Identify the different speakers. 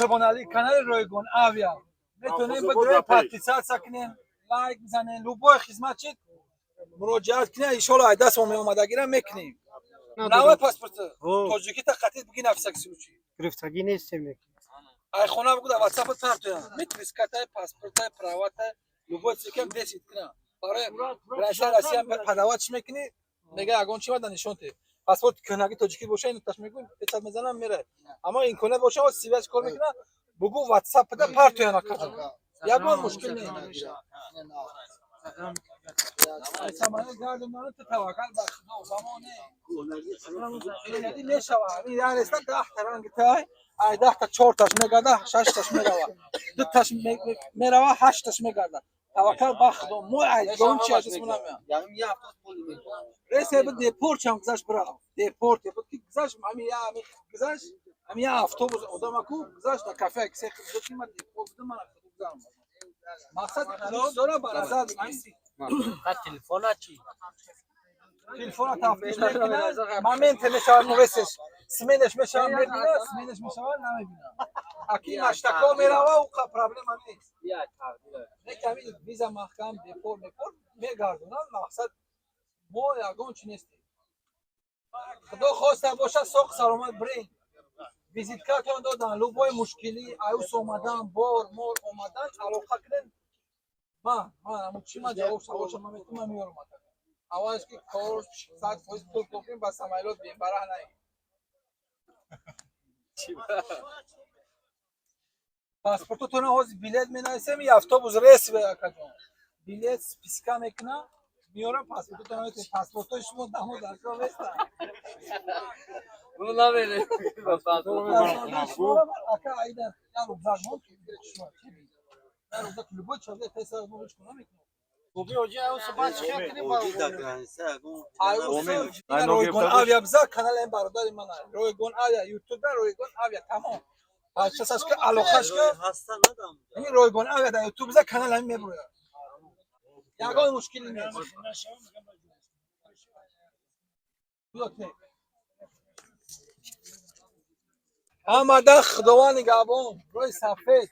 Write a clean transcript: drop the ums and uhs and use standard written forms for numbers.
Speaker 1: Қурбоналӣ, канали Ройгон Авиа. Метавонем ба подписаться кунем, лайк бизанем, любой хизмат чид муроҷиат кунем, иншоалло ай даст мо меомадагира мекунем. Навай паспорт тоҷикита қатид буги, на всякий случай.
Speaker 2: Гирифтагӣ нестем.
Speaker 1: Ай хона бугу, дар ватсапа партоям. Метвискатай, паспортай, праватай, любой чиз десит кунам. Барои граница Россия подавать чӣ мекунӣ? Мега ягон чи бада нишон те. Паспорт кӯҳнаги тоҷикӣ боша, ин таш мегӯ, печать мезанам, мерай. Аммо имконият боша, связь кор мекуна, бугу ватсапда партоян, акаҷон. Ягон мушкил нест. Самолёт гардондан, ту таваккал ба Худо, замоне. Мешава. Ин як реста 10 та ранги тай, ай 10 та чорташ мегарда, шашташ мерава. Дуташ мерава, ҳашташ мегарда. Таваккал ба Худо. Мо ай гон чи аз исмона меям. Рейсе буд, депорт чам гузашт, бирав. Депорт буд ки гузашт, ҳами я ҳами гузашт, ҳами я автобус одамаку гузашт дар кафе се хизмат ки ман депорт будам, ман худо гузарам. Мақсад дора ба назар бигирӣ.
Speaker 3: Телефона чӣ?
Speaker 1: Телефона тафтиш мекунад, моменте мешавад, муресеш сменеш мешавад, мебина, сменеш мешавад, намебина. Аки маштако мерава, уқа проблема нест. Неками виза маҳкам, депорт мепорт мегардонад, мақсад мо ягон чи нестем. Худо хоста боша, соқ саломат бирин. Визиткатон додан, любой мушкилӣ, аюс омадан, бор мор омадан, алоқа кунен. Ман аму чи ман ҷавоб саволша ман метавонам, ман меёрам. Аввалаш ки кор 100% пул кунем, ба самолёт бебараҳ наем. Паспортотона ҳозир билет менависем, и автобус рейс, акаҷон. Билет списка мекунам, меёрам, паспортотона метавонем. Паспортҳои шумо дамо дар кор нестанд. Паспортҳои шуморо ака айда як рюкзак мон, шумо як рюкзак, любой человек теса мо ҳеҷ кор намекунам. Ройгон Авиа биза, канали ин бародари ман, Ройгон Авиа, ютуб Ройгон Авиа, тамом. Пачасаш ки алоқаш ки ин Ройгон Авиа дар ютуб биза, канал ҳамин мебурояд. Ягон мушкиле нест. Ҳамада Худованд нигаҳбон, рӯи сафед.